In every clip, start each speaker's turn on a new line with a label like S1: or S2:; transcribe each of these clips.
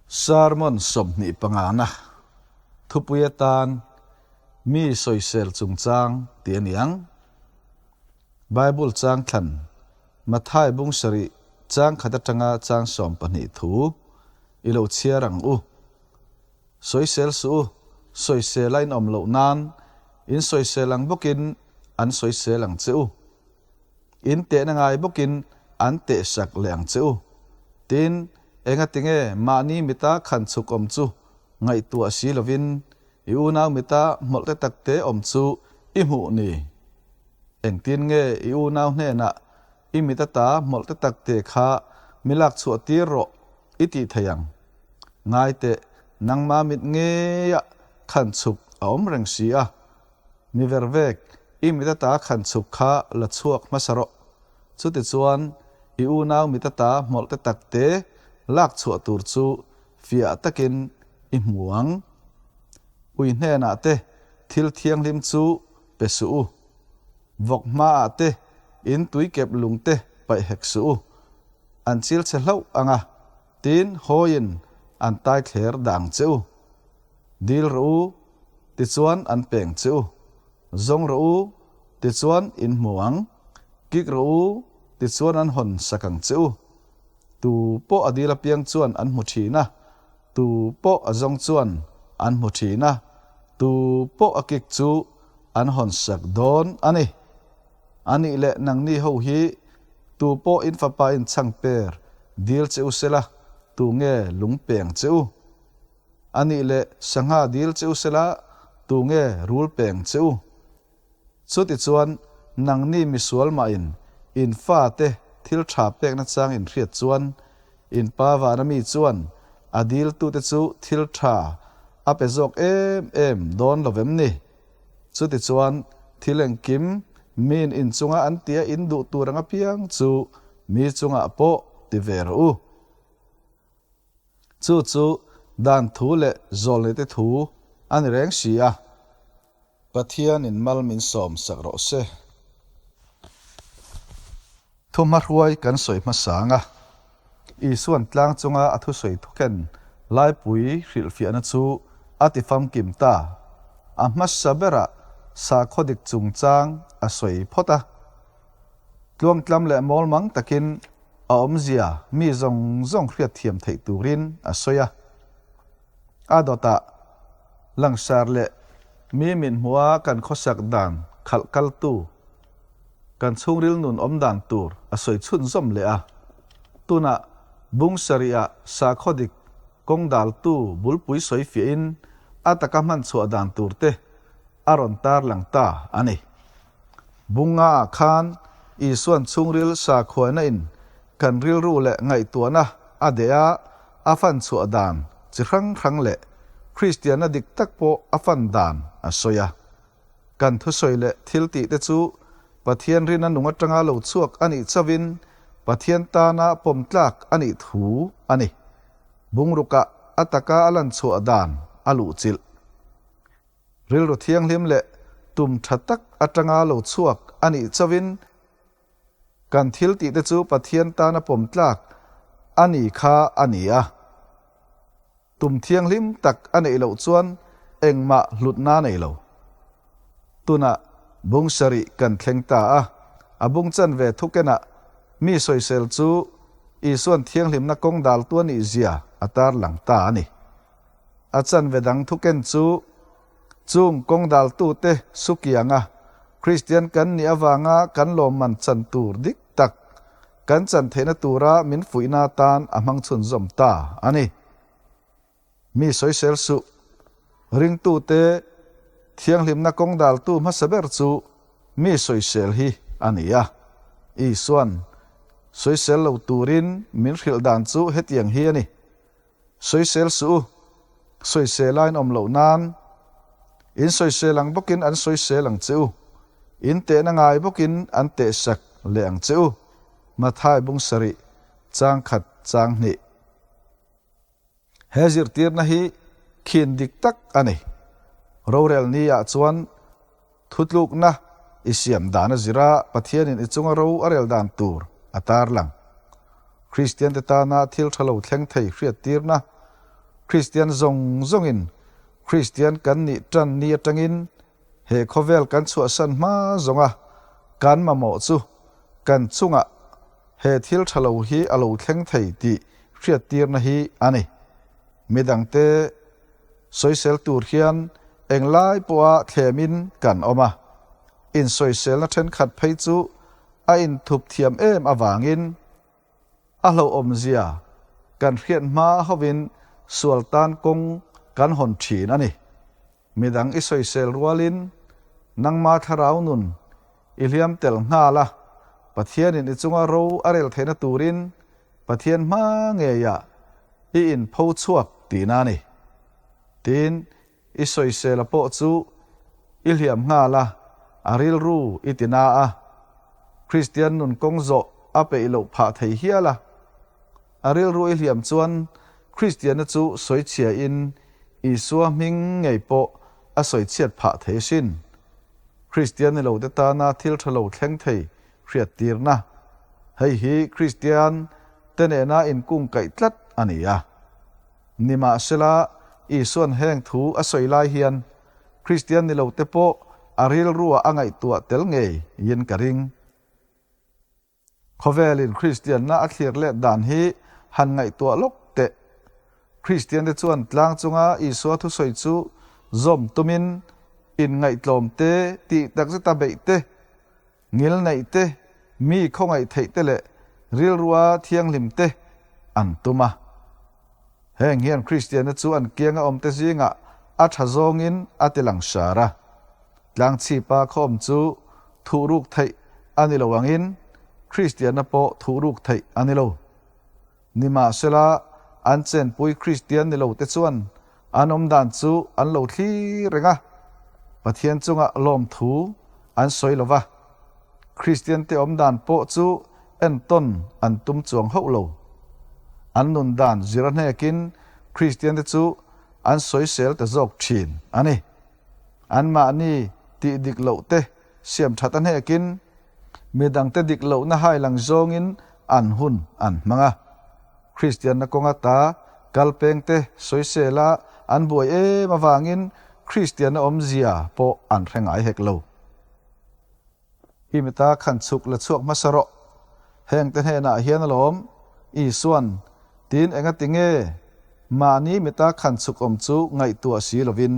S1: Sermon 25 na thupui atan mi sawisel chungchang tih a ni ang. Bible chang thlan Mathai bung sarih chang khat atanga chang 12 thu i lo chhiar ang u. Sawisel suh u, sawisel a inawm loh nan in sawisel ang bawkin an sawisel ang che u. In tehna ngai bawkin an tehsak leh ang che u. Tin, engatinge mahni mita khan chhuk awm chu ngaihtuah si lovin i unau mita hmawlh te takte awm chu i hmuh ni? Engtin nge i unau hnenah i mit ata hmawlh te takte kha mi lak chhuah tir rawh i tih thei ang? Ngai teh, nangmah mit ngeia khan chhuk a awm reng si a. Mi vervek, i mit ata khan chhuk kha la chhuak hmasa rawh. Chutichuan, i unau mit ata hmawlh te takte lak chhuah tur chu fiah takin i hmu ang. Ui hnenah te thil thianghlim chu pe suh u. Vawk hmaah te in tui kep lung te paih hek suh u. An chil che hlauh ang a, tin hawiin an tai thler dah ang che u. Dil rawh u, tichuan an peng che u. Zawng rawh u, tichuan in hmu ang. Kik rawh u, tichuan an hawn sak ang che u. Tu pawh a dil apiang chuan an hmu thin a, tu pawh a zawng chuan an hmu thin a, tu pawh a kik chu an hawn sak dawn a ni. A nih leh nangni ho hi tu pawh in fapa in chhang per dil che u sela, tu nge lung peng che u? A nih leh sangha dil che u sela, tu nge rul peng che u? Chutichuan, nangni misual mahin in fate thil tha pekna chang in hriat chuan, in pa vana mi chuan a diltute chu thil tha a pe zawk em em dawn lo vem ni? Chutichuan, thil engkim miin in chunga an tia in duh tur ang apiang chu mi chungah pawh ti ve rawh u. Chu chu dan thu leh zawlneite thu a ni reng si a. Pathianin mal min sawm sak rawh se. Thu hmahruai kan sawi hmasang a, Isuan tlang chunga a thusawi thuken laipui hrilhfiahna chu a ti famkim ta. A hmasa berah sakhaw dik chungchang a sawi phawt a. Tluangtlam leh mawlmang takin a awmzia mi zawng zawng hriatthiam theih turin a sawi a. A dawtah langsar leh mi min hmua kan khawsak dan khalh kaltu, kan chhungril nun awm dan tur a sawi chhunzawm leh a. Tunah bung sarihah sakhaw dik kawng daltu bulpui sawi fiahin a taka hman chhuah dan tur te a rawn tarlang ta a ni. Bunga ah khan Isuan chhungril sakhuaina in kan rilru leh ngaihtuahna a deh a, a fan chhuah dan chi hrang hrang leh Kristianna dik tak pawh a fan dan a sawi a. Kan thusawi leh thil tih te chu Pathian rina nung atanga lo chhuak a nih chauhin Pathian tana pawm tlak a nih thu a ni. Bungrukah a taka a lan chhuah dan a luhchilh. Rilru thianghlim leh tum tha tak atanga lo chhuak a nih chauhin kan thil tih te chu Pathian tana pawm tlak a ni kha a ni a. Tum thianghlim tak a neih loh chuan engmah hlutna a nei lo. Tunah bung sarih kan thleng ta a, a bung chanve thukenah mi sawisel chu Isuan thianghlimna kawng daltu a nih zia a tarlang ta a ni. A chanve dang thuken chu chung kawng daltute sukianga Kristian kan nih avanga kan lawmman chan tur dik tak kan chan theihna tura min fuihna atan a hmang chhunzawm ta a ni. Mi sawisel suh. Ringtute thianghlimna kawng daltu hmasa ber chu mi sawisel hi a ni a. Isuan sawisel lo turin min hrilh dan chu hetiang hi a ni. Sawisel suh u, sawisel a inawm loh nan. In sawisel ang bawkin an sawisel ang che u. In tehna ngai bawkin an tehsak leh ang che u. Mathai bung sarih, chang khat chang hnih. He zirtirna hi khin dik tak a ni. Rorel ni ah chuan thutlukna i siam dan a zira Pathianin i chunga ro a rel dan tur a tarlang. Kristiante tana thil tha lo thleng thei hriattirna. Kristian zawng zawngin Kristian kan nih tan ni atangin he khawvel kan chhuahsan hma zawnga kan mamawh chu kan chungah he thil tha lo hi a lo thleng thei tih hriattirna hi a ni. Midangte sawisel tur hian englai pawha thlemin kan awm a, insawiselna thenkhat phei chu a inthup thiam em avangin a hlauhawmzia kan hriat hma hovin sual tan kawng kan hawn thin a ni. Midang i sawisel rualin nangma thlarau nun i hliam tel nghal a, Pathianin i chunga ro a rel theihna turin Pathian hma ngeiah i inpho chhuak tihna a ni. Tin, i sawisela pawh chu i hliam nghal a, a rilru i tina a, Kristian nun kawng zawh a peih loh phah thei hial a. A rilru i hliam chuan Kristianna chu sawichhiain Isua hming ngei pawh a sawichhiat phah thei asin. Kristian ni lote tana thil tha lo thleng thei hriattirna. Hei hi Kristian te nena inkungkaih tlat a ni a. Nimahsela, Isua'n heng thu a sawi lai hian Kristian ni lote pawh a rilruah a ngaihtuah tel ngeiin ka ring. Khawvelin Kristianna a thlir let dan hi han ngaihtuah lawk teh. Kristiante chuan tlang chunga Isua thusawi chu zawm tumin inngaihtlawm te, tih takzeta beih te, ngilneih te, mi khawngaih theih te leh rilrua thianghlim te an tum a. Heng hian Kristianna chu an kianga awmte zingah a tha zawngin a ti langsar a. Tlangchhipa khaw awm chu thuhruk theih a ni lo angin Kristianna pawh thuhruk theih a ni lo. Nimahsela, an chenpui Kristian ni lote chuan an awmdan chu an lo thlir reng a, Pathian chunga lawmthu an sawi lo va. Kristiante awmdan pawh chu entawn an tum chuang hauh lo. An nun dan zir a hnekin Kristiante chu an sawisel ta zawk thin a ni. Anmahni tih dik loh te siam that a hnekin midangte dik lohna hailang zawngin an hun an hmang a. Kristianna kawnga ta kalpengte sawisela an buai em avangin Kristianna awmzia pawh an hre ngai hek lo. I mita khan chhuk la chhuak hmasa rawh. Hengte hnenah hian alawm, Isua'n, Tin engati nge mahni mita khan chhuk awm chu ngaihtuah si lovin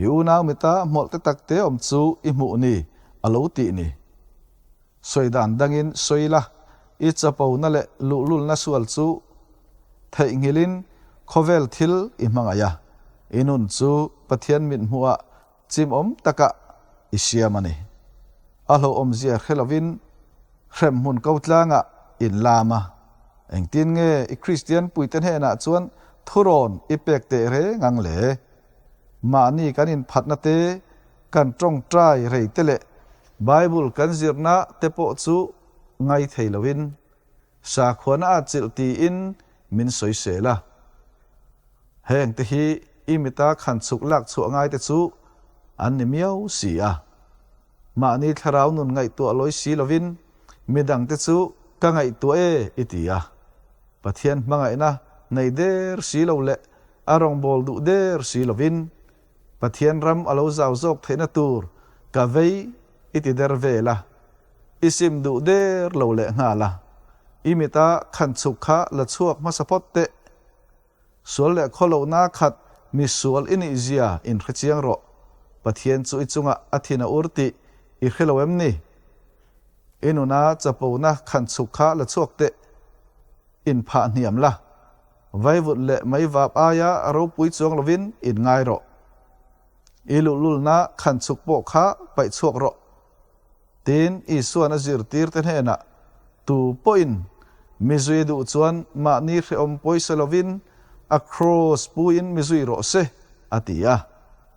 S1: i unau mita hmawlh te takte awm chu i hmuh ni a lo tih ni? Sawi dan dangin sawi la, i chapona leh luhlulna sual chu theihnghilhin khawvel thil i hmangaih a, i nun chu Pathian mithmuhah Chimawm takah i siam a ni. A hlauhawmzia hre lovin hremhmun ko tlangah in lam a. Engtin nge i Kristian puite hnenah chuan thurawn i pek teh reng ang le? Mahni kan inphatna te, kan tawngtai rei te leh Bible kan zirna te pawh chu ngai thei lovin sakhuana a chilh tiin min sawisel a. Heng te hi i mita khan chhuk lak chhuah ngai te chu an ni miau si a. Mahni thlarau nun ngaihtuah lawi si lovin midang te chu ka ngaihtuah e i ti a. Pathian hmangaihna nei der si lo leh a rawngbâwl duh der si lovin Pathian ram a lo zau zawk theihna tur ka vei i ti der vel a. I sim duh der lo leh nghal a. I mita khan chhuk kha la chhuak hmasa phawt teh. Sual leh khawlohna khat mi sual i nih zia in hre chiang rawh. Pathian chu i chungah a thin a ur tih i hre lo em ni? I nuna chapona khan chhuk kha la chhuak teh. In phah hniam la. Vaivut leh meivap aia ropui chuang lovin in ngai rawh. I luhlulna khan chhuk pawh kha paih chhuak rawh. Tin, Isua'n a zirtirte hnenah, Tu pawhin mi zui duh chuan mahni hrehawm pawisa lovin a kraws puiin mi zui rawh se, a ti a.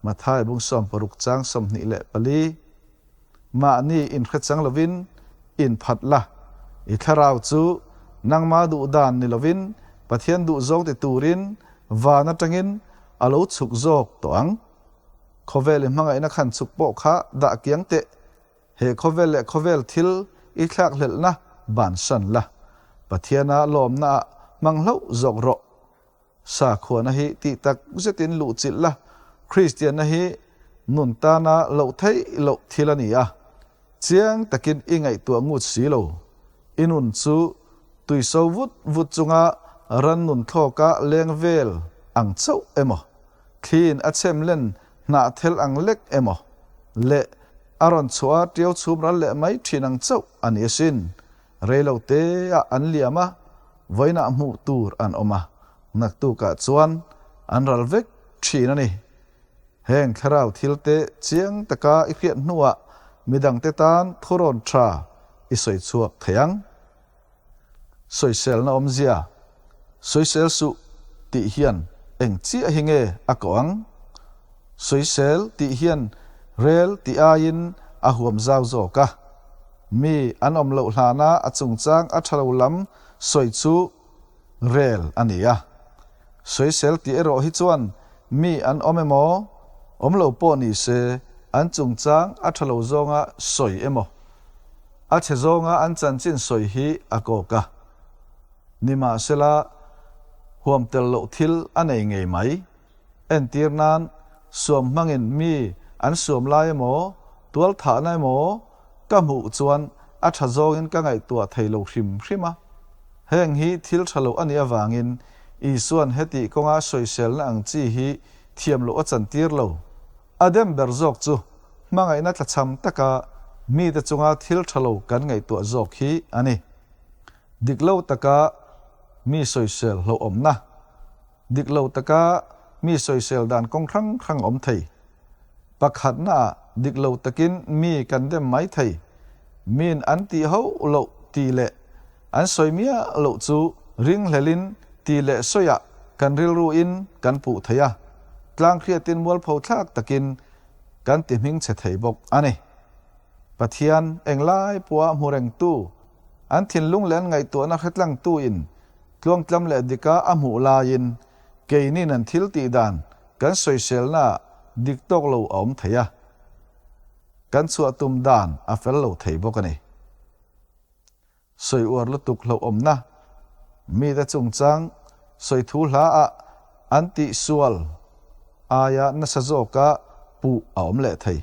S1: Matthai bung 60 chang 24. Mahni inhrechang lovin inphat la, i thlarau chu nangma duh dan ni lovin Pathian duh zawng ti turin van atangin a lo chhuk zawk tawh ang. Khawvel i hmangaihna khan chhuk pawh kha dah kiang teh. He khawvel leh khawvel thil i thlakhlelhna bansan la. Pathiana lawmnaah hmang hlauh zawk rawh. Sakhuana hi tih tak zetin luhchilh la, Kristianna hi nun tana loh theih loh thil a ni a. Chiang takin i ngaihtuah ngut si lo. I nun chu tuiso vut vut chunga rannun thlawka leng vel ang chauh emaw, thliin a chhem len hnah thel ang lek emaw leh a rawn chhuah a tiau chhum ral leh mai thin ang chauh a ni asin. Reilo teah an liam a, vawiinah hmuh tur an awm a, naktukah chuan an ral vek thin a ni. Heng thlarau thilte chiang taka i hriat hnuah midangte tan thurawn tha i sawi chhuak thei ang. Sawiselna awmzia, Sawisel suh tih hian eng chiah hi nge a koh ang? Sawisel tih hian rel tih aiin a huam zau zawk a. Mi an awm loh hlana a chungchang a tha lo lam sawi chu rel a ni a. Sawisel tih erawh hi chuan mi an awm emaw, awm lo pawh ni se an chungchang a tha lo zawnga sawi emaw, a chhe zawnga an chanchin sawi hi a kawk a. Nimahsela, huam tel loh thil a nei ngei mai. Entir nan, suam hmangin mi an suam lai emaw, tual thahna emaw ka hmuh chuan a tha zawngin ka ngaihtuah thei lo hrim hrim a. Heng hi thil tha lo a nih avangin Isua'n heti kawnga sawiselna ang chi hi thiam loh a chantir lo. A dem ber zawk chu hmangaihna tlachham taka mite chunga thil tha lo kan ngaihtuah zawk hi a ni. Dik lo taka mi sawisel hlauhawmna. Dik lo taka mi sawisel dan kawng hrang hrang awm thei. Pakhatnaah dik lo takin mi kan dem mai thei. Miin an tih hauh loh tih leh an sawi miah loh chu ringhlelin tih leh sawiah kan rilruin kan puh thei a, tlanghriatin mualpho thlak takin kan ti hmingchhe thei bawk a ni. Pathian englai pawha hmu rengtu, an thinlung leh an ngaihtuahna hretlangtuin Tluangtlam leh dika a hmuh laiin keinin an thil tih dan kan sawiselnaah dik tawk lo a awm thei a, kan chhuah tum dan a fel lo thei bawk a ni. Sawi uar lutuk hlauhawmna, mite chungchang sawi thu hla ah an tih sual aia nasa zawka puh a awm leh thei.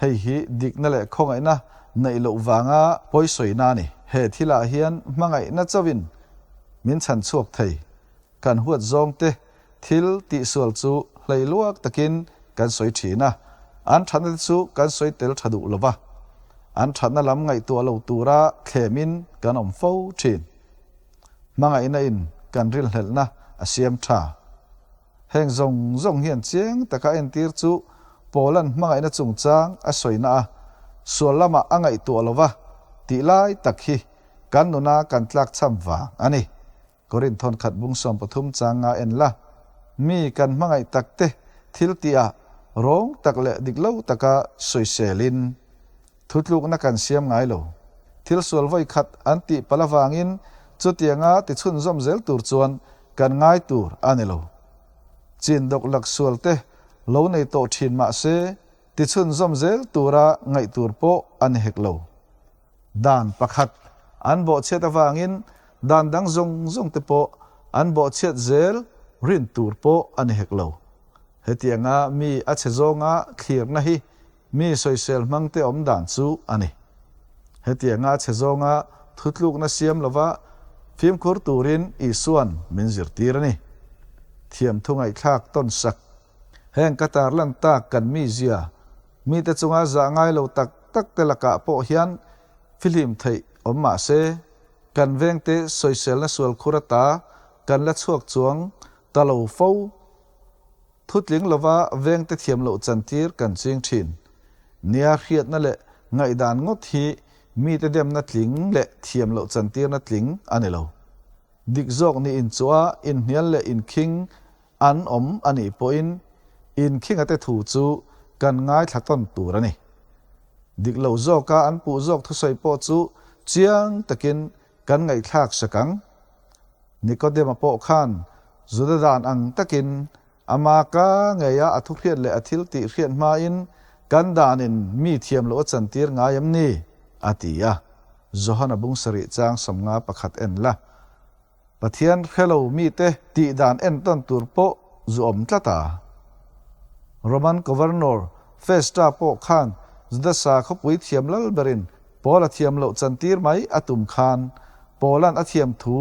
S1: Hei hi dikna leh khawngaihna neih loh vanga pawisawina a ni. He thilah hian hmangaihna chauhin min chhan chhuak thei. Kan huat zawngte thil tihsual chu hleiluak takin kan sawi thin a, an thatna te chu kan sawi tel tha duh lo va. An thatna lam ngaihtuah lo tura thlemin kan awm fo thin. Hmangaihna in kan rilhlelhna a siam tha. Heng zawng zawng hian chiang taka entir chu Paula'n hmangaihna chungchang a sawina a, sual lamah a ngaihtuah lo va tih lai tak hi kan nuna kan tlakchham vang a ni. Korinth thawnkhat bung 13 chang nga en la, Mi kan hmangaih takte thil tihah rawng tak leh dik lo taka sawiselin Thutlukna kan siam ngai lo. Thil sual vawi khat an tih palh avangin chutianga ti chhunzawm zel tur chuan kan ngai tur a ni lo. Chin dawk lak sual te lo nei tawh thin mah se ti chhunzawm zel tura ngaih tur pawh a ni hek lo. Dan pakhat an bawhchhiat avangin dan dang zawng zawng te pawh an bawhchhiat zel rin tur pawh a ni hek lo. Hetianga mi a chhe zawnga thlirna hi Mi sawisel hmangte awm dan chu a ni. Hetianga chhe zawnga thutlukna siam lova fimkhur turin Isua'n min zirtir a ni. Thiamthu ngaihthlak tawn sak. Heng ka tarlan tak kan mizia, mite chunga zah ngai lo tak tak te lakah pawh hian fihlim theih awm mah se, kan vengte sawiselna sual khur ata kan la chhuak chuang ta lo fo. Thutling lova vengte thiam loh chantir kan ching thin. Nia hriatna leh ngaihdan ngawt hi mite demna tling leh thiam loh chantirna tling a ni lo. Dik zawk ni inchuah inhnial leh inkhing an awm a nih pawhin inkhinga te thu chu kan ngaithla tawn tur a ni. Dik lo zawka an puh zawk thusawi pawh chu chiang takin kan ngaihthlak sak ang. Nikodema pawh khan Juda dan ang takin ama ka ngeia a thuhriat leh a thil tih hriat hmain kan danin mi thiam loh a chantir ngai em ni? a ti a. Johana bung sarih chang 51 en la. Pathian hre lo mite tih dan entawn tur pawh zu awm tlat a. Roman Governor Festa pawh khan Juda sakhawpui thiam lal berin Paul a thiam loh chantir mai a tum khan Paula'n a thiam thu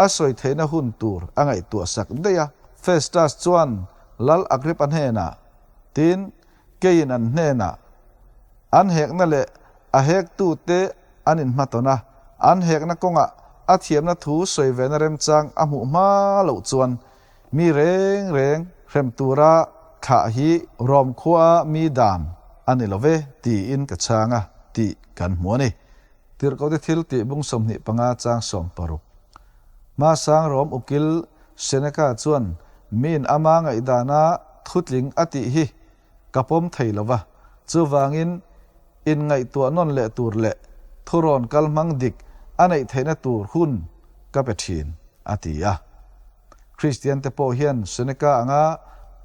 S1: a sawi theihna hun tur a ngaihtuah sak daih a. Festus chuan Lal Agrippa hnenah, Tin, keiin an hnenah, an hekna leh a hektute an inhmatawn a, an hekna kawngah a thiamna thu sawi vena remchang a hmuh hma loh chuan mi reng reng hrem tura thlah hi Rom khuaa mi dan a ni lo ve tiin ka chhang a tih kan hmu a ni. Tirhkohte thil tih bung 25 chang 60. Hmasang Rom ukil Seneca chuan miin ama ngaihdana thutling a tih hi ka pawm thei lo va, chuvangin inngaihtuah nawn leh tur leh thurawn kal hmang dik a neih theihna tur hun ka pe thin, a ti a. Kristian te pawh hian Seneca anga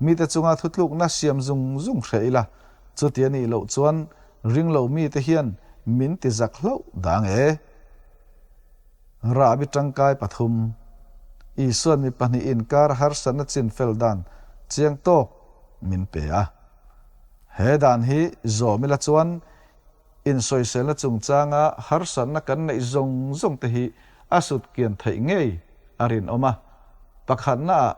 S1: mite chunga thutlukna siam zung zung hreh ila, chuti a nih loh chuan ringlo mite hian min ti zak hlauh dang e. Rahbi tangkai pathum, Isuan mi pahnih inkar harsatna chinfel dan chiang tawk min pe a. He dan hi zawm ila chuan insawiselna chungchanga harsatna kan neih zawng zawng te hi a sut kian theih ngei a rinawm a. Pakhatnaah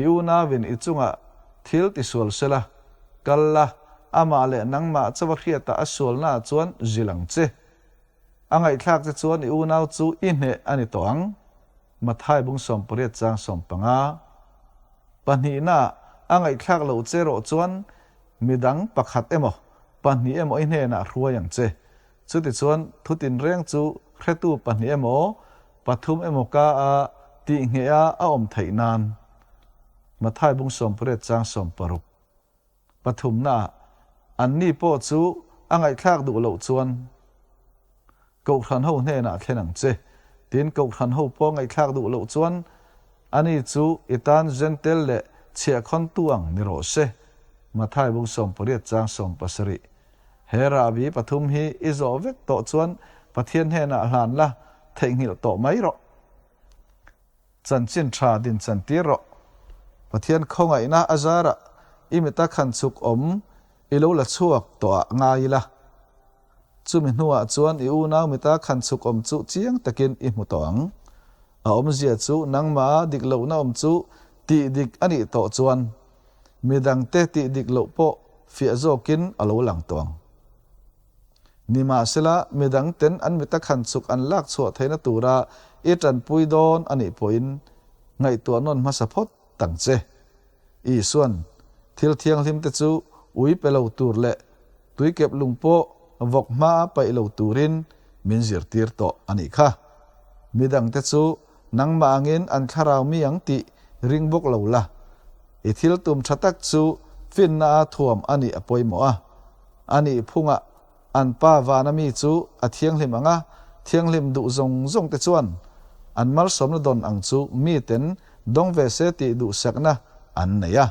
S1: i unauin i chungah thil tisual sela, kal la, amah leh nangmah chauha hriatah a sualnaah chuan zil ang che. A ngaihthlak che chuan i unau chu i hneh a ni tawh ang. Mathai bung 18 chang 15. Pahnihnaah a ngaihthlak loh che rawh chuan midang pakhat emaw, pahnih emaw i hnenah hruai ang che. Chutichuan thu tinreng chu hretu pahnih emaw, pathum emaw ka a tihngheh a a awm theih nan. Mathai bung 18 chang 60. Pathumnaah anni pawh chu a ngaihthlak duh loh chuan Kohhran ho hnenah thlen ang che. Tin, Kohhran ho pawh ngaihthlak duh loh chuan ani chu i tan Zentel leh chhiahkhawntu ang ni rawh se. Mathai bung 18 chang 17. He rahbi pathum hi i zawh vek tawh chuan Pathian hnenah hlan la theihnghilh tawh mai rawh. Chanchin tha din chantir rawh. Pathian khawngaihna a zarah i mita khan chhuk awm i lo la chhuak tawh ah ngai ila. Chumi hnuah chuan i unau mita khan chhuk awm chu chiang takin i hmu tawh ang. A awmzia chu nangmah dik lohna awm chu tih dik a nih tawh chuan midangte tih dik loh pawh fiah zawkin a lo lang tawh ang. Nimahsela, midang ten an mita khan chuk an lak chhuah theihna tura i tanpui dawn a nih pawhin ngaihtuah nawn hmasa phawt tang che. Isuan thil thianghlim te chu ui pe lo tur leh tuikep lung pawh vawk hmaa paih lo turin min zirtir tawh a nih kha. Midang te chu nangmah angin an thlarau mi ang tih ring bawk lo la. I thil tum tha tak chu finna a thuam a nih a pawimawh a. A nih phungah an pa vana mi chu a thianghlim ang a, thianghlim duh zawng zawng te chuan an malsawmna dawn ang chu miten dawng ve se tih duhsakna an nei a.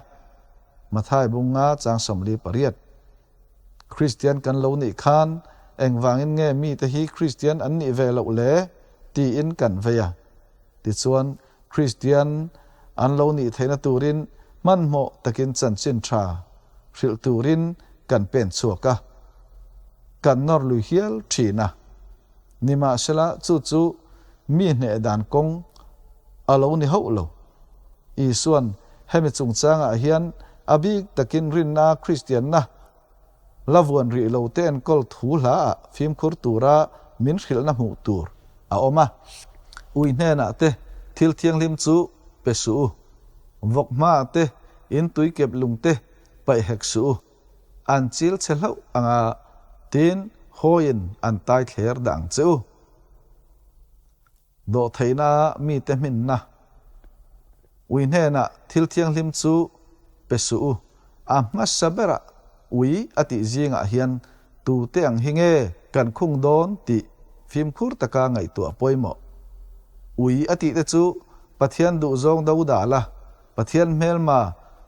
S1: Mathai bunga chang 48. Kristian kan lo nih khan engvangin nge mite hi Kristian an nih ve loh le tiin kan vei a. Tichuan Kristian an lo nih theihna turin hmanhmawh takin chanchin tha hrilh turin kan pen chhuak a, kan nawr lui hial thin a. Nimahsela chu chu mi hneh dan kawng a lo ni hauh lo. Isuan hemi chungchangah hian a bik takin rinna Kristianna La vuan rih lo te enkawl thu hla ah fimkhur tura min hrilhna hmuh tur a awm a. Ui hnenah te thil thianghlim chu pe suh u. Vawk hmaah te in tui kep lung te paih hek suh u. An chil chhe hlauh anga tin hawiin an tai thler dah ang che u. Dawhtheihna mite hminna. Ui hnenah thil thianghlim chu pe suh u. A hmasa berah ui a tih zingah hian tute ang hi nge kan khung dawn tih fimkhur taka ngaihtuah pawimawh. Ui a tihte chu Pathian duhzawng do dah la, Pathian hmelma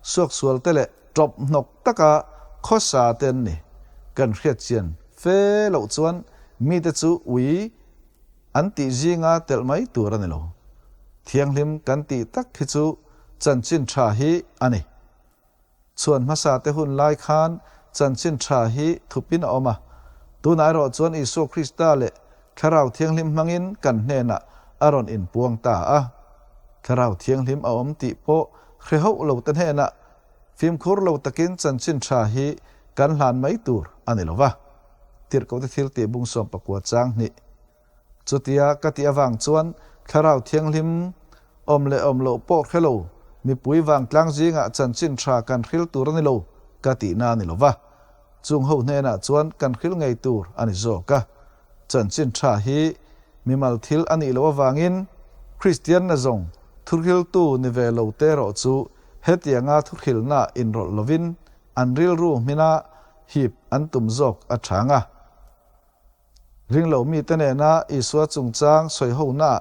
S1: suaksualte leh tawp hnawk taka khawsa te an ni. Kan hriatchian fe loh chuan mite chu ui An tih zinga telh mai tur a ni lo. Thianghlim kan tih tak hi chu chanchin tha hi a ni. Chhuan hmasa te hun lai khan chanchin tha hi thupin a awm a. Tunah erawh chuan Isua Krista leh Thlarau Thianghlim hmangin kan hnenah a rawn inpuang ta a. Thlarau Thianghlim a awm tih pawh hre hauh lo te hnenah fimkhur lo takin chanchin tha hi kan hlan mai tur a ni lo va. Tirhkohte thiltih bung 19 chang hnih. Chutia ka tih avang chuan Thlarau Thianghlim awm leh awm loh pawh hre lo, mipui vangtlang zingah chanchin tha kan hril tur a ni lo ka tihna a ni lo va. Chung ho hnenah chuan kan hril ngei tur a ni zawk a. Chanchin tha hi mimal thil a nih loh avangin Kristian na zawng thuhriltu ni ve lo te erawh chu hetianga thuhrilna inrawlh lovin an rilru hmina hip an tum zawk a chang a. Ringlo mite nena Isua chungchang sawihonaah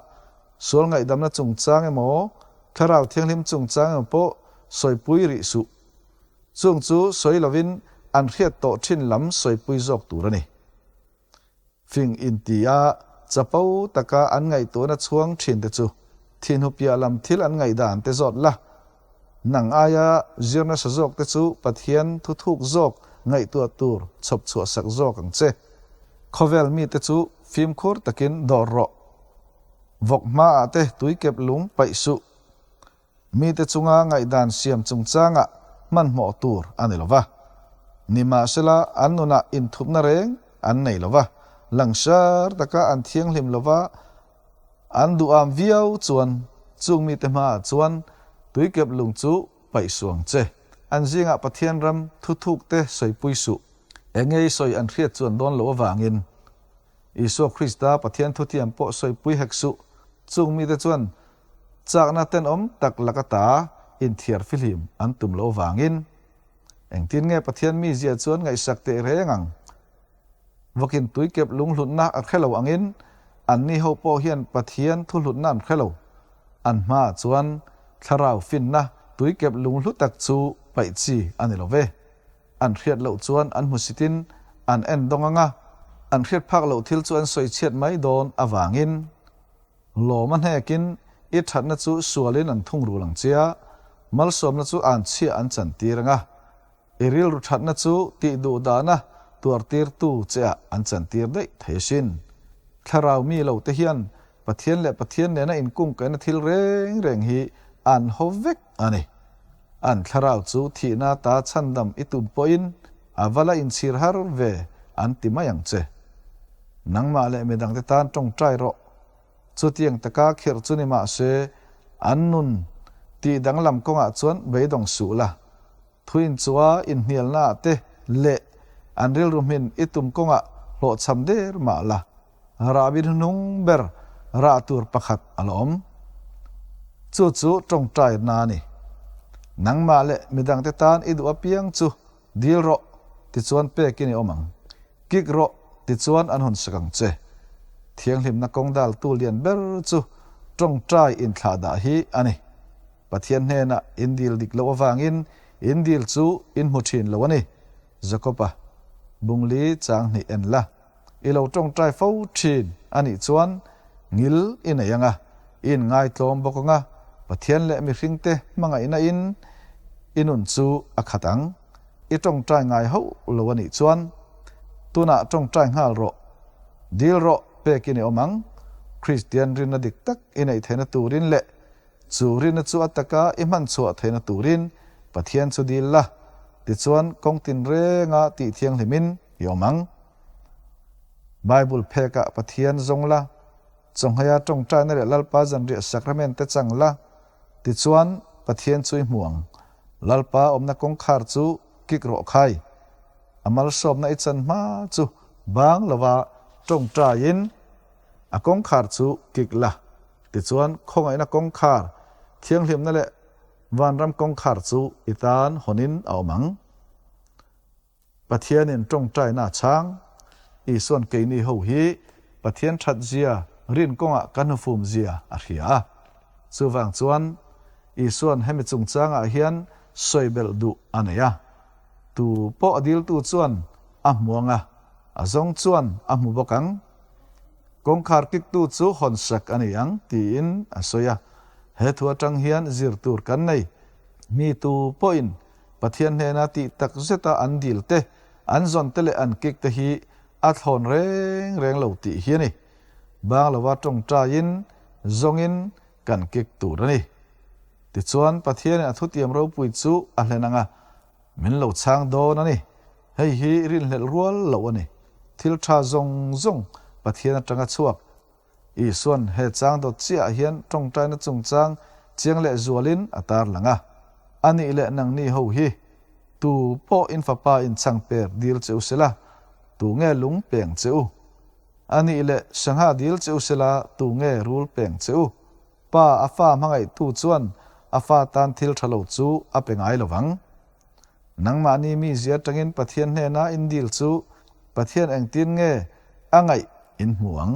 S1: sual ngaihdamna chungchang emaw, Thlarau Thianghlim chungchang emaw pawh sawipui rih suh. Chung chu sawi lovin an hriat tawh thin lam sawipui zawk tur a ni. Fing inti a, chapo taka an ngaihtuahna chhuang thinte chu thinhu piah lam thil an ngaihdan te zawt la, Nang aia zir nasa zawk te chu Pathian thu thuk zawk ngaihtuah tur chhawp chhuah sak zawk ang che. Khawvel mite chu fimkhur takin dawr rawh. Vawk hmaah te tuikep lung paih suh. Mite chunga ngaihdan siam chungchangah hmanhmawh tur a ni lo va. Nimahsela an nunah inthupna reng an nei lo va, langsar taka an thianghlim lo va, An duham viau chuan chung mite hmaah chuan tuikep lung chu paih suh ang che. An zingah Pathian ram thuthuk te sawipui suh. Engei sawi an hriat chuan dawn loh avangin Isua Krista Pathian thutiam pawh sawipui hek suh. Chung mite chuan chakna tenawm tak laka ta inthiar fihlim an tum loh avangin engtin nge Pathian mizia chuan ngaihsak teh reng ang? Vakin tuikep lunghlutna a hre lo angin anni ho pawh hian Pathian thuhlutna an hre lo. An hmaah chuan thlarau finna tuikep lunghlu tak chu paih chi a ni lo ve. An hriat loh chuan an hmusitin an en dawng ang a, an hriat phak loh thil chu an sawi chhiat mai dawn avangin lawm a hnekin i thatna chu sualin an thungrul ang che a, malsawmna chu an chhiah an chantir ang a. I rilru thatna chu tih duh dana tuartirtu che ah an chantir daih thei asin. Thlarau mi lo te hian Pathian leh Pathian nena inkungkaihna thil reng reng hi an haw vek a ni. An thlarau chu thihna ta chhandam i tum pawhin a va la inchhir har ve an ti mai ang che. Nangmah leh midangte tan tawngtai rawh. Chutiang taka khirh chu ni mah se an nun tih danglam kawngah chuan beidawng suh la. Thuinchua inhnialnaah te leh an rilru hmin i tum kawngah hlawhchham der mah la, rahbi hnuhnung ber rah tur pakhat a la awm. Chu chu tawngtairna a ni. Nangmah leh midangte tan i duh apiang chu dil rawh tichuan pekin i awm ang. Kik rawh tichuan an hawn sak ang che. Thianghlimna kawng daltu lian ber chu tawngtai inthlahdah hi a ni. Pathian hnenah in dil dik loh avangin in dil chu in hmu thin lo a ni. Jakob-a, Bungli chang hnih en la, i lo tawngtai fo thin a nih chuan ngil i nei ang a, i inngaitlawm bawk ang a, Pathian leh mihringte hmangaihna in i nun chu a khat ang. I tawngtai ngai hauh lo a nih chuan tunah tawngtai nghal rawh, dil rawh pekin i awm ang. Kristian rinna dik tak i neih theihna turin leh Chu rinna chu a taka i hman chhuah theihna turin Pathian chu dil la, tichuan kawng tinrenga tih thianghlimin i awm ang. Bible phekah Pathian zawng la, chawngheia tawngtaina leh Lalpa zanriah sakrament te chang la, tichuan Pathian chu i hmu ang. Lalpa awmna kawngkhar chu kik rawh khai. A malsawmna i chan hma chu bang lova tawngtaiin A kawngkhar chu kik la, tichuan khawngaihna kawngkhar, thianghlimna leh vanram kawngkhar chu i tan hawnin a awm ang. Pathianin tawngtaina a chhang. Isuan keini ho hi Pathian that zia rin kawngah kan hnufum zia a hria a. Chuvang chuan Isuan hemi chungchangah hian sawi belh duh a nei a. Tu pawh a diltu chuan a hmu ang a, a zawng chuan a hmu bawk ang. Kawngkhar kiktu chu hawn sak a ni ang, tiin a sawi a. He thu atang hian zir tur kan nei. Mi tu pawhin Pathian hnena tih tak zeta an dil te, an zawn te leh an kik te hi a thlawn reng reng lo tih hi a ni. Bang lova tawngtaiin zawngin kan kik tur a ni. Tichuan Pathianin a thutiam ropui chu a hlen ang a, min lo chhang dawn a ni. Hei hi rinhlelh rual loh a ni. Thil tha zawng zawng Pathian atanga chhuak. Isuan he chang dawt chiahah hian tawngtaina chungchang chiang leh zualin a tarlang a. A nih leh nangni ho hi tu pawh in fapa in chhang per dil che u sela, tu nge lung peng che u? A nih leh sangha dil che u sela, tu nge rul peng che u? Pa a fa hmangaihtu chuan a fa tan thil tha lo chu a pe ngai lo vang. Nangmahni mizia atangin Pathian hnena in dil chu Pathian engtin nge a ngaih in hmu ang?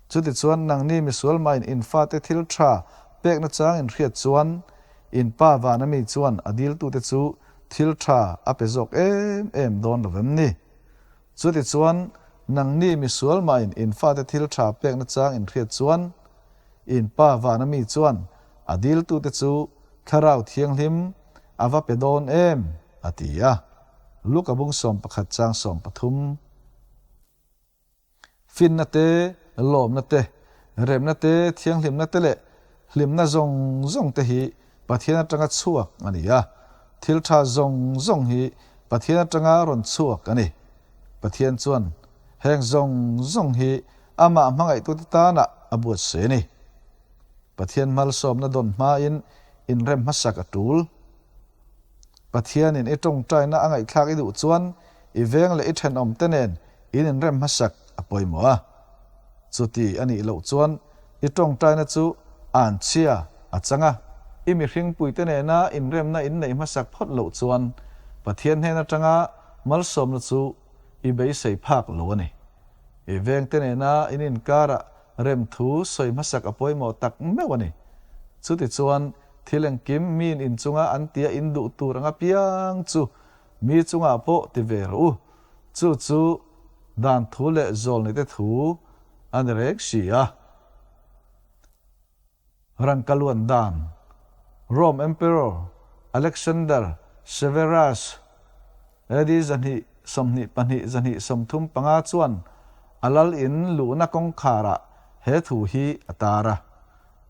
S1: Chutichuan nangni misual mahin in fate thil tha pekna chang in hriat chuan in Pa vana mi chuan a diltute chu thil tha a pe zawk em em dawn lo vem ni? Chutichuan nangni misual mahin in fate thil tha pekna chang in hriat chuan in Pa vana mi chuan a diltute chu Thlarau Thianghlim a va pe dawn em? a ti a. Luka bung 11 chang 13. Finna te, lawmna te, remna te, thianghlimna te leh hlimna zawng zawng te hi Pathian atanga chhuak a ni a. Thil tha zawng zawng hi Pathian atanga rawn chhuak a ni. Pathian chuan heng zawng zawng hi amah hmangaihtute tanah a buatsawi a ni. Pathian malsawmna dawn hmain inrem hmasak a tul. Pathianin i tawngtaina a ngaihthlak i duh chuan i veng leh i thenawmte nen in inrem hmasak a pawimawh a. Chuti a nih loh chuan i tawngtaina chu anchhia a chang a. I mihringpuite nena inremna in neih hmasak phawt loh chuan Pathian hnen atanga malsawmna chu i beisei phak lo a ni. I vengte nena in inkarah remthu sawi hmasak a pawimawh tak meuh a ni. Chutichuan, thil engkim miin inchunga an tia in duh tur anga piang chu mi chungah pawh ti ve rawh u. Chu chu dan thu leh zawlnite thu a ni reng si a. Rangka luan dan, Rome Emperor Alexander Severus AD 222 235 chuan a lal in luhna kawngkharah he thu hi a tar a,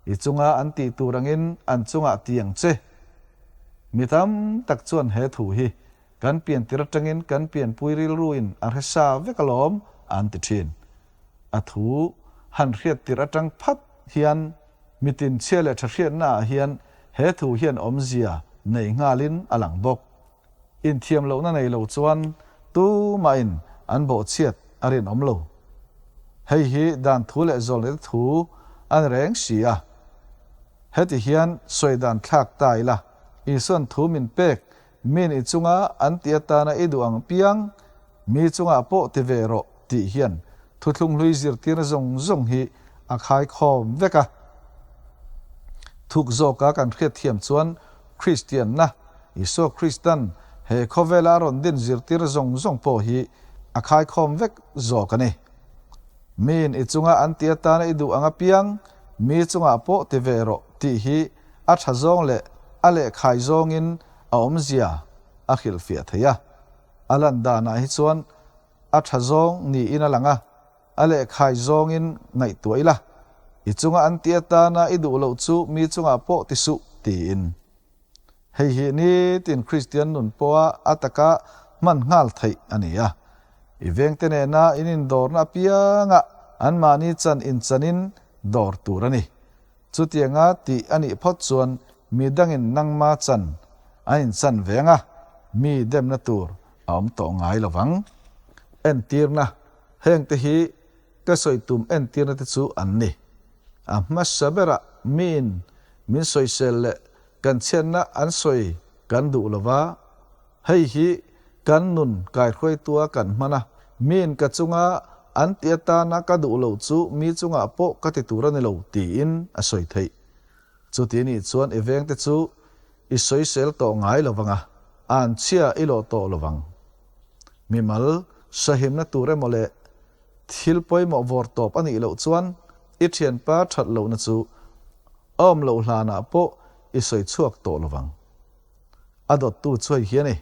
S1: I chunga an tih tur angin an chungah ti ang che. Mi tam tak chuan he thu hi kan piantir atangin kan pianpui rilruin a hre sa vek alawm an ti thin. A thu han hriat tirh atang phat hian mitin chhia leh tha hriatna ah hian he thu hian awmzia nei nghalin a lang bawk. Inthiam lohna nei lo chuan tumahin an bawhchhiat a rinawm lo. Hei hi dan thu leh zawlnete thu a ni reng si a. Heti hian sawi dan thlak ta ila, Isuan thu min pek Min i chunga an ti atana i duh ang piang, mi chungah pawh ti ve rawh tih hian thuthlung hlui zirtirna zawng zawng hi a khaikhawm vek a. Thuk zawka kan hriatthiam chuan Kristianna, Isua Kristan he khawvela a rawn din zirtirna zawng zawng pawh hi a khaikhawm vek zawk a ni. Min i chunga an ti atana i duh ang apiang, mi chungah pawh ti ve rawh tih hi a tha zawng leh a lehkhai zawngin a awmzia a hrilhfiah thei a. A lan danah hi chuan a tha zawng niin a lang a, a lehkhai zawngin ngaihtuah ila, i chunga an ti atana i duh loh chu mi chungah pawh ti suh tiin. Hei hi nitin Kristian nun pawha a taka hman nghal theih a ni a. I vengte nena in indawrna apiangah anmahni chan inchanin dawr tur a ni. Chutianga tih a nih phawt chuan mi dangin nangma chan an inchan ve ang a, mi demna tur a awm tawh ngai lo vang. Entirna, Hengte hi ka sawi tum entirna te chu an ni. A hmasa berah miin min sawisel leh kan chhiatna an sawi kan duh lo va, Hei hi kan nun kaihruaitua kan hman a, miin ka chunga an ti atana ka duh loh chu mi chungah pawh ka ti tur a ni lo tiin a sawi theih. Chuti nih chuan i vengte chu i sawisel tawh ngai lo vang a, an chhia i lawh tawh lo vang. Mimal sahimna tur emaw leh thil pawimawh vawr tawp a nih loh chuan i thianpa that lohna chu. A awm loh hlanah pawh i sawi chhuak tawh lo vang. A dawttu chu hei hi a ni.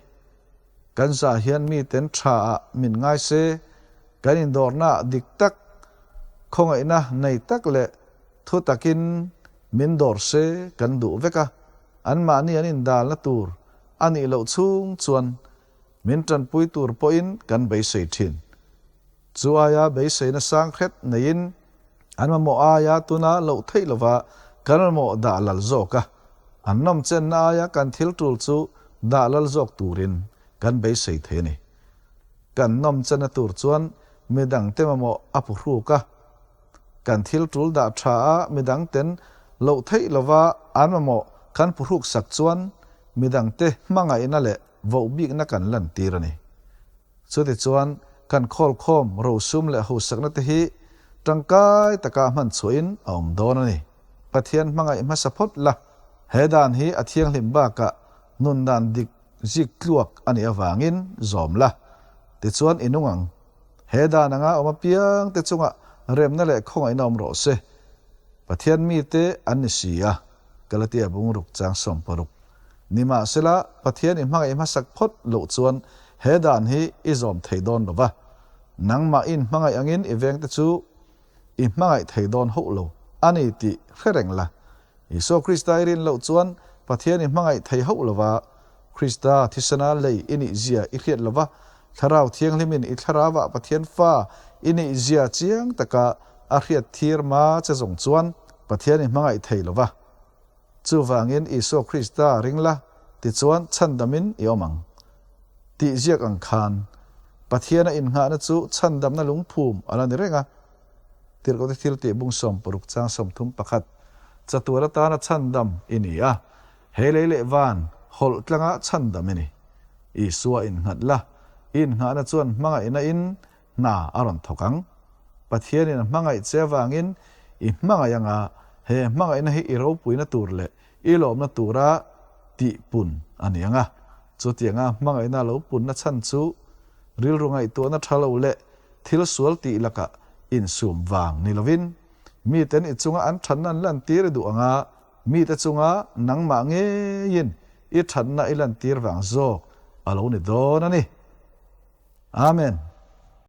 S1: Kan zah hian miten tha ah min ngai se, kan indawrna ah dik tak, khawngaihna nei tak leh thu takin min dawr se kan duh vek a, anmahni an indalna tur a nih loh chhung chuan min tanpui tur pawhin kan beisei thin. Chu aia beiseina sang hret neiin an mamawh aia tuna loh theih lova kan mamawh dah lal zawk a, an nawmchenna aia kan thil tul chu dah lal zawk turin kan beisei thei a ni. Kan nawmchenna tur chuan midangte mamawh a phuhruk a, kan thil tul dah tha a midangten loh theih lova an mamawh kan phuhruk sak chuan midangte hmangaihna leh vohbikna kan lantir a ni. Chutichuan, kan khawlkhawm rosum leh hosakna te hi tangkai taka hman chhuahin a awm dawn a ni. Pathian hmangaih hmasa phawt la, he dan hi a thianghlim bakah nun dan dik zik tluak a nih avangin zawm la, tichuan i nung ang. He dan anga awm apiang te chungah remna leh khawngaihna awm rawh se. Pathian mite an ni si a, Galatia bungruk chang 16. Nimahsela, Pathian i hmangaih hmasak phawt loh chuan he dan hi i zawm thei dawn lo va. Nangmah i inhmangaih angin i vengte chu i hmangaih thei dawn hauh lo a ni tih hre reng la. Isua Krista i rin loh chuan Pathian i hmangaih thei hauh lo va, Krista thisena lei i nih zia i hriat lo va, Thlarau Thianghlimin i thlarauah Pathian fa i nih zia chiang taka a hriat thir ma che zawng chuan Pathian i hmangaih thei lo va. Chuvangin Isua Krista ring la, tichuan chhandamin i awm ang. Tih ziak ang khan, Pathiana innghahna chu chhandamna lungphum a la ni reng a. Tirhkohte thil tih bung 60 chang 31, Chatuan atana chhandam i ni a, he lei leh van hawlh tlanga chhandam i ni. Isua innghat la, i innghahna chuan hmangaihna in hna a rawn thawk ang. Pathianin a hmangaih che avangin i hmangaih anga he hmangaihna hi i ropuina tur leh i lawmna tura tih pun a ni ang a. Chutianga hmangaihna lo punna chhan chu rilru ngaihtuahna tha lo leh thil sual tih lakah insum vang ni lovin miten i chunga an thatna an lantir i duh anga mite chunga nangmah ngeiin i thatna i lantir vang zawk a lo ni dawn a ni. Amen.